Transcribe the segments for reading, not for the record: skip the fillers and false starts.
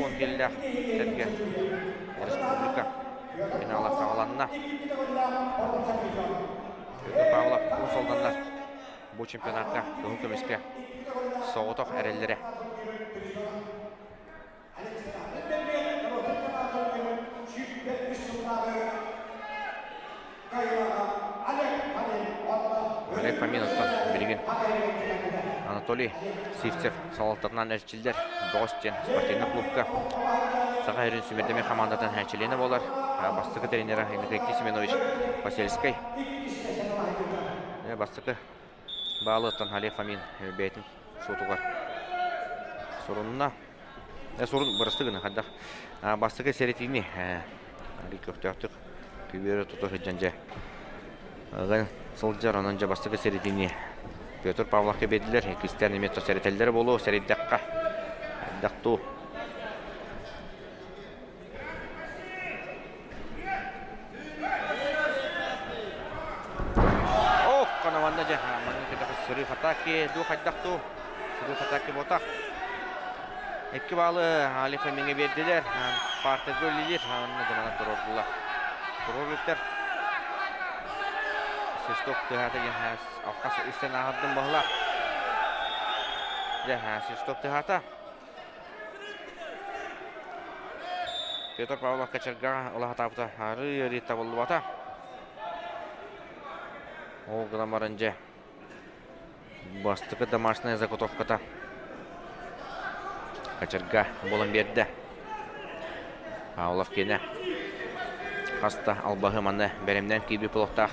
60 киилэлээх сэргэ республика финала саҕаланна. Петр Павлов Уус Алданнар бу чемпионатка кыһыл көмүскэ соҕотох эрэллэрэ. Олег Фоминовтан билигин Анатолий Сивцев салалтатынан эрчиллэр Бөҕөс диэн спортивнай клубка Саха сирин сүүмэрдэммит хамаандатын чилиэнэ буолар. Бастакы тренера Иннокентий Семенович Посельскай. Бастакы баалыттан Олег Фомин бэйэтин суотугар сурунна. Сурун бырастыы гына хайдах бастакы сэрэтиини көхтөөхтүк күбүөрэ тута сылдьан дьэ ыган сылдьар онон дьэ бастакы сэрэтиини Петр Павловка биэрдилэр иккистээн эмиэ сэрэтэллэрэ буолуо сэрийдэххэ хайдах дуу Ох, манна дьэ, манна кэтэх сырыы атаки дуу хайдах дуу сырыы атаки буотах. Икки баалы Али Фомиҥҥа биэрдилэр. Партерга үлэлиир, онно дьэ манан туруордулар. Туруорбуттар. Свисток тыаһаата диэн алхас истэн ааһардым баһылаах. Дьэ, свисток тыаһаата. Петр Павлов качарга ыла сатаабыта арыы-арыы табыллыбата. Ол гынан баран дьэ бастакы домашняя заготовката качарга буолан биэрдэ. Павлов киэнэ хаста албаһы манна бэлэмнээн киирбит буолуохтаах.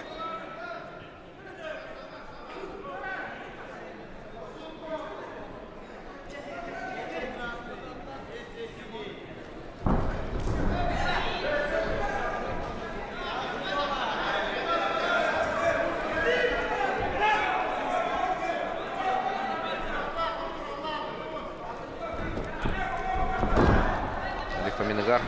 Фоминыгар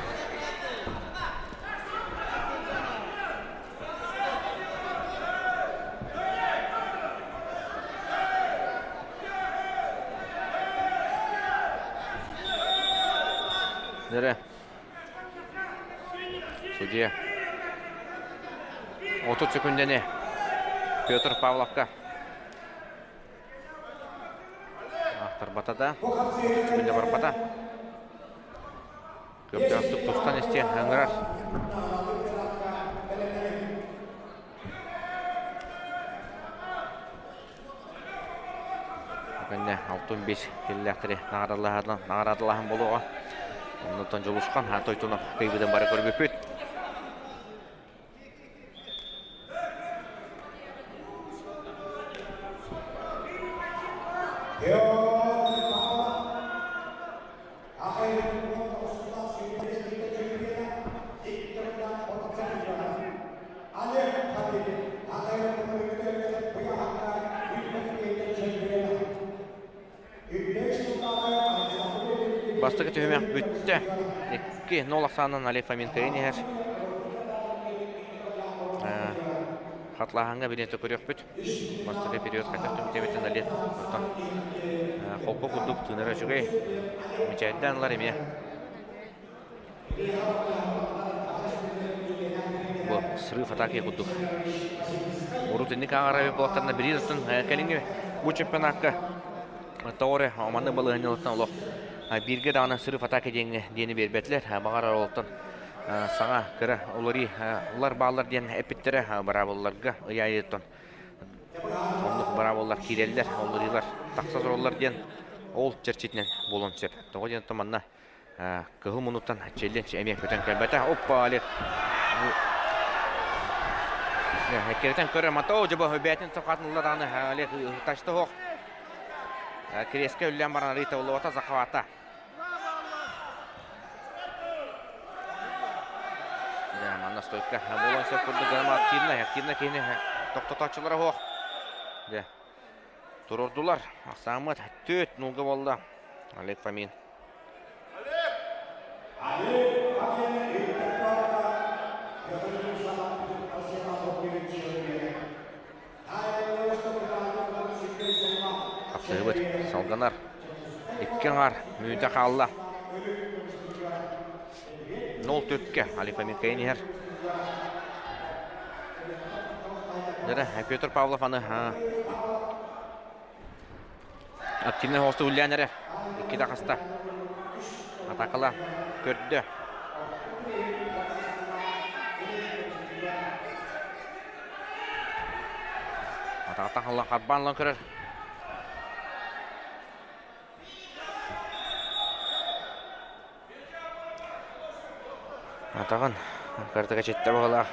Нэрэ. Судья. 30 секундэни Петр Павловка Ахтарбата да, 30 секунда барбата. Көхтөөхтүк тустан истиэн ыҥырар. Кэннэ 65 киллээхтэри наҕараадалаһан буолуоҕа. Оннуттан Дьулусхан Тойтунов кыйбытын бары көрбүппүт. Бастакы түһүмэх бүттэ. 2-0 ахсаанынан Олег Фоменко иһэр. Хатлааһыҥҥа билиэн көрүөхпүт. Бастакы период хайдах түмүктэбитин Олег оттон холку курдук тыынара үчүгэй. Мичээрдээн ылар эмиэ. Бу срыв атаки курдук. Урут инник ааҕар буолтарына бириир атын кэлиҥҥи бу чемпионакка тоҕо маннык балаһыанньалартан олох бииргэ даҕаны срыв атаки диэҥҥэ диэни биэрбэтилэр. Баҕар олортон саҥа кыра уларыы улар бааллар диэн эппиттэрэ быраабылларга ый аайыттан оннук быраабыллар киирэллэр, уларыылар тахса тураллар диэн ол чэрчитинэн буолуон сөп. Тоҕо диэн манна Кыһыл муннуттан челлендж эмиэ көтөн кэлбэтэ. Оппа, Олег. Эккирэтэн көрө мато дьобо бээтин сапхатын ылла даҕаны Олег ташта оһох. Кириэскэ үллээн баран арыйта уллубата захвата. Манна стойка буолан сөп курдук гына активно, активно киһини тохтотооччулара оһох. Турурдулар. Ахсааммыт 4 нулга буолла. Олег Фомин. Хапсыһыбыт салганар. Икки аҥар мүнүүтэ хаалла. 0-4-кэ Али Фомин кыайан иһэр. Дьэ, Петр Павлов аны активнай хоосту үллээн эрэр. Иккитэ хаста. Атакала көрдө. Атаҕаттан халлан харбаан ылан көрөр. Атаҕын картыга читтэ баҕалаах.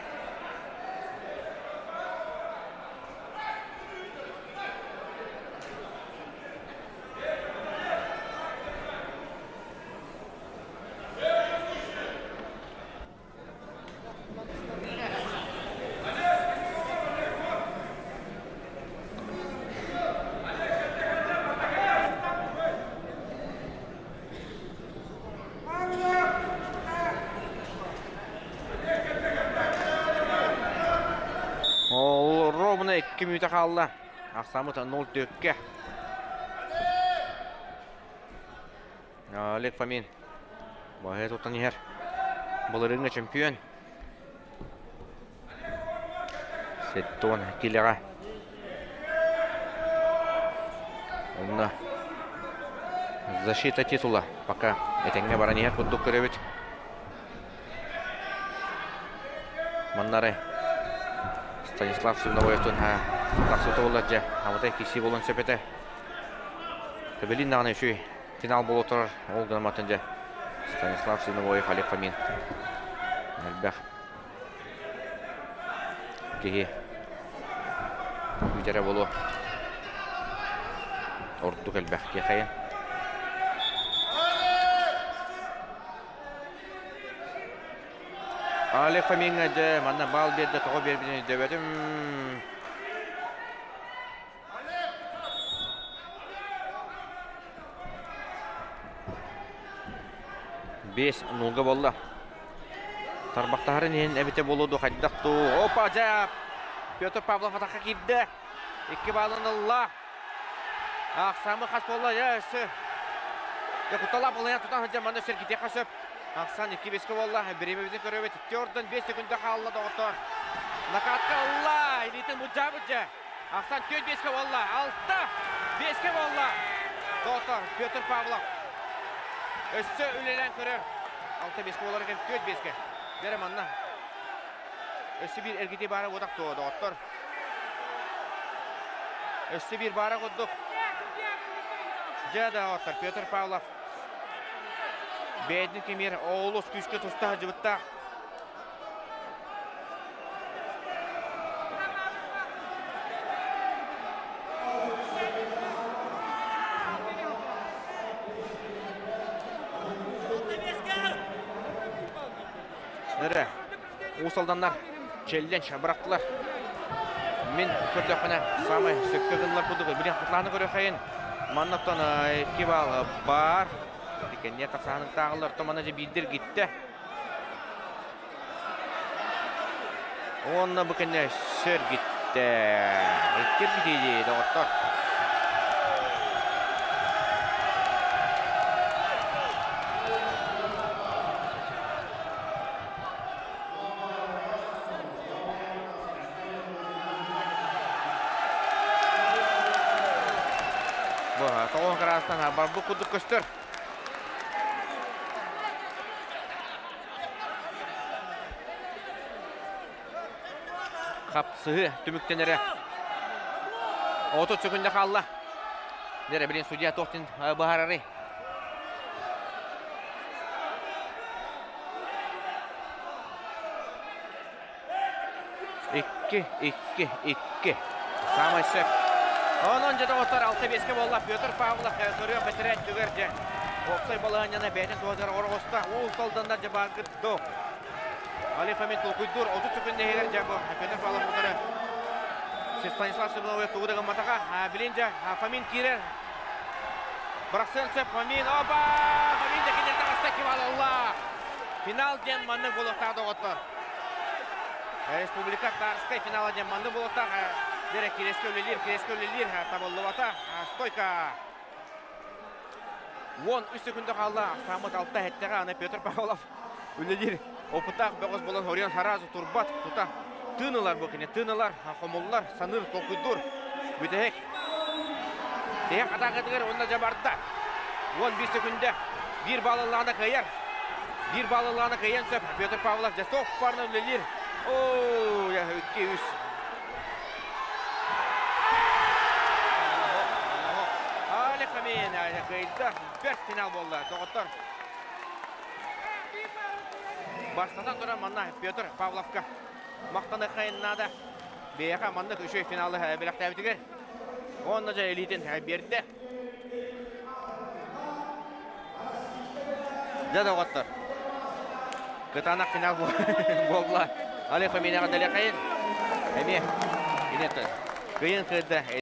Ол ровно 2 мүнүүтэ хаалла. Ахсааммыт 0-4-кэ. Олег Фомин баһы тутан иһэр. Былырыыҥҥы чемпион. Сеттон килэҕэ. Онно защита титула пока этэҥҥэ баран иһэр курдук көрөбүт. Маннары Станислав Сыновоевтун тахсыбыта буоллар дьэ, абытай киси буолан сөп этэ. Төбөлүүн даҕаны үчүгэй финал буола турар. Ол гынан баран дьэ Станислав Сыновоев, Олег Фомин элбэх киһи күүтэрэ буолуо. Ордук элбэх киэхэйэн. Олег Фомиҥҥа дьэ манна баал биэрдэ, тоҕо биэрбитин өйдөөбөтүм. Биэс нуулга буолла. Тарбахтаһарын иһин эбитэ буолуо дуо хайдах дуу. Опа дьэ! Петр Павлов атахха киирдэ. Икки баалын ылла. Ахсаамы хас буолла? Дьэ өссө. Дьэ кутталаах буолан тутан сылдьан манна өссө эргитиэххэ сөп. Ахсаан 2-5-кэ буолла. Бириэмэбитин көрөбүт. 2 ордон 5 секунда хаалла доҕоттоор. Накатка ылла. Илиитин муддьаабыт дьэ. Ахсан 4-5-кэ буолла. 6-5-кэ буолла. Доҕоттоор, Петр Павлов өссө үлэлээн көрөр. 6-5-кэ буолар экен 4-5-кэ. Бэрэ манна. Өссө биир эргитии баара уотах туо, доҕоттор. Өссө биир баара курдук. Дьэ, доҕоттор, Петр Павлов бэйэтин кэмигэр олус күүскэ туста сылдьыбыттаах. Эрэ, Уус Алданнар челлендж бырахтылар. Мин көрдөхпүнэ саамай сөпкө гыннар курдук. Билин Кутлааны көрүөххэйин. Маннаттан икки баал баар. Иккэнниэ тахсаһыныктааҕылар. Томана дьэ биирдир гиттэ. Уонна бу кэннэ сөр гиттэ. Иккир гитии доҕоттор. Бу тоҕон кыраастан барбыт курдук көстөр. Хапсыһы түмүктэнэрэ 30 секунда хаалла. Дere билин судья туохтин быһаарарый? Икки, икки, икки. Самай сөп. Онон дьэ доҕоттор 6-5-ке буолла Петр Павлов көрүөх бэтэрээ өттүгэр дьэ уопсай балаһыанньаны бэйэтин туһатыгар ороҕуста. Уус Алданнар дьэ бааргыт до. Али Фомин толкуйдуур 30 секунд иһигэр дьэ бу Петр Павлов утары Станислав Семеновы тугу да гымматаха. Билин дьэ Фомин киирэр. Бырахсыан сөп Фомин. Опа! Фомин да кинилэр таҕыста кивалалла. Финал диэн маннык буолуохтаах доҕоттор. Республика Тарскай финала диэн маннык буолуохтаах. Дэрэ кирэскэ үлэлиир, кирэскэ үлэлиир. Табыллыбата. Стойка. 13 секунда хаалла. Ахсааммыт алта эттэҕэ. Аны Петр Павлов. Үлэлиир опытаах бөҕөс буолан Орион сразу турбат, тута тыын ылар бу кини, тыын ылар, хомуллар, саныыр, толкуйдуур. Бүтэһик. Тиһэх атаакатыгар уонна дьэ барда. 11 секүндэ. Биир баалылаана кыайар. Биир баалылаана кыайан сөп. Петр Павлов дьэ топ парна үлэлиир. Оо, 2-3. Олег Фомин кыайда. Бэрт финал буолла, доҕоттор. Бастатан туран манна Петр Павловка махтаныахха наада. Биһиэхэ маннык үчүгэй финалы бэлэхтээбитигэр. Уонна дьэ илиитин биэрдэ. Дьэ доҕоттор. Кытаанах финал буолла. Олег Фоминаҕа дэлэхэйин. Эмиэ инеттен. Кыйын кыйда.